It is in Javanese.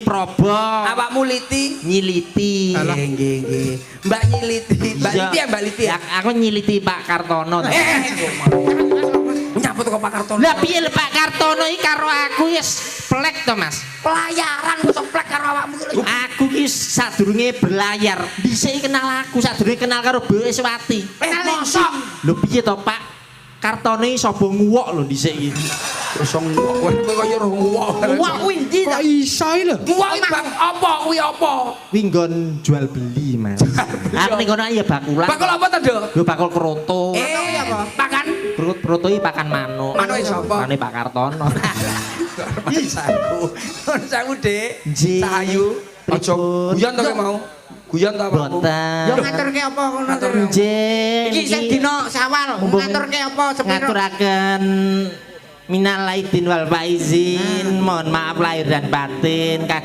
Probo. Awakmu liti? Nyiliti. Nggih, nggih, nggih. Mbak nyiliti. Mbak Iya. Liti ya, Mbak Liti ya? Ya, aku nyiliti Pak Kartono. Eh, nyapa tuh kok Pak Kartono? Lah piye lho, Pak Kartono iki karo aku wis plek to, Mas. Pelayaran kok plek karo awakmu ki lho. Aku ki sadurunge berlayar, dhisik kenal aku, sadurunge kenal karo Bu Eswati. Eh, mosok? Lho piye to, Pak? Kartono iki sapa nguwok lho dhisik iki. Terus nguwok, kowe kaya ora nguwok. Wah, kuwi ndi Kok ta? iso iki lho? Nguwok iki bang apa kuwi apa? Kuwi nggon jual beli, Mas. Aku ning kono ya bakulan. Bakul apa to, Dok? Lho bakul kroto. Eh, pakan Kroto iki pakan manuk. Manuke sapa? Manuke Pak Kartono. Saku. Saku, Dik. Nggih. Sayu. Aja Pripun? guyon to kowe mau. Guyon to awakmu? Boten. Yo ngaturke apa ngono to? Nggih. Iki isih dina Sawal, Mumpung ngaturke apa sepiro? Ngaturaken minal aidin wal faizin, mohon maaf lahir dan batin kagem